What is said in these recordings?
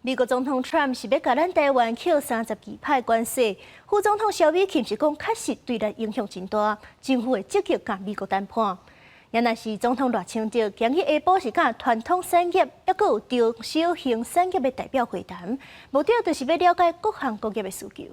美國總統 Trump 是欲共咱台灣扣32擺關稅，副總統蕭美琴是講確實對咱影響真大，政府會積極佮美國談判。也若是總統賴清德今日下晡是佮傳統產業，抑閣有中小型產業的代表會談，目的就是欲了解各行各業的需求。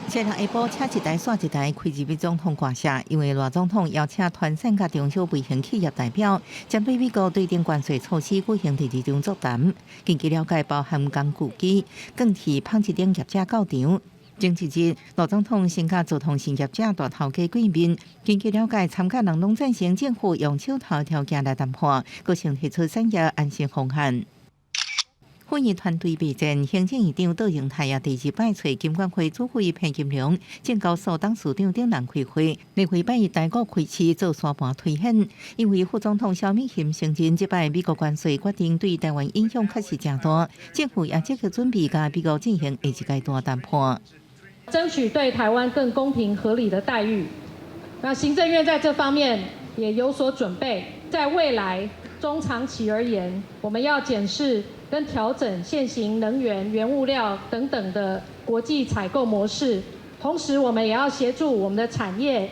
這日下晡車一台煞一台開入去總統官舍，因為賴總統邀請傳產佮中小微型企業代表，針對美國對頂關稅措施舉行第二場座談。根據了解，包含工具機、鋼鐵、紡織等業者到場。前一日，賴總統先佮做通信業者大頭家見面。根據了解，參加人攏贊成政府用手頭條件來談判，閣先提出產業安心方案。會議團隊備戰，行政院長杜榮泰也第二擺揣金管會主委彭金龍、證交所董事長等人開會，禮拜一台股開市做沙盤推演。因為副總統蕭美琴承認，這擺美國關稅決定對台灣影響確實誠大，政府也積極準備佮美國進行下一階段談判，爭取對台灣更公平合理的待遇。那行政院在這方面也有所準備，在未來中長期而言，我們要檢視跟調整現行能源、原物料等等的國際採購模式，同時我們也要協助我們的產業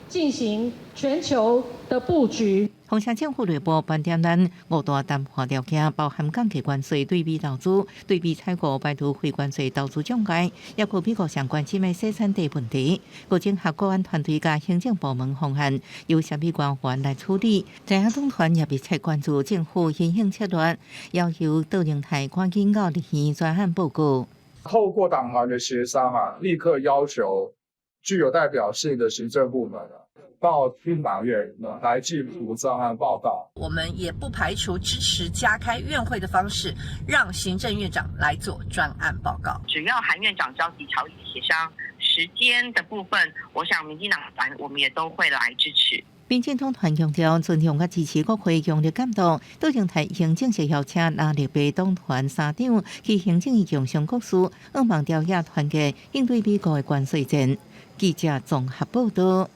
進行全球的布局。風險政府內部盤點咱五大談判條件，包含降低關稅、對美投資、對美採購、排除非關稅投資障礙，抑閣美國相關心的生產地問題。閣整合國安團隊佮行政部門方案，由啥物官員來處理？在野黨團也密切關注政府因應策略，要求杜榮泰趕緊到立院專案報告。透過黨團的協商啊，立刻要求具有代表性的行政部門到立法院來進行專案報告。我們也不排除支持加開院會的方式，讓行政院長來做專案報告。只要韓院長召集朝野協商時間的部分，我想民進黨團我們也都會來支持。民進黨團強調尊重佮支持國會強力監督，杜榮泰已經正式邀請藍綠白黨團三黨去行政院共商國是，向望朝野團結應對美國的關稅戰。記者綜合報道。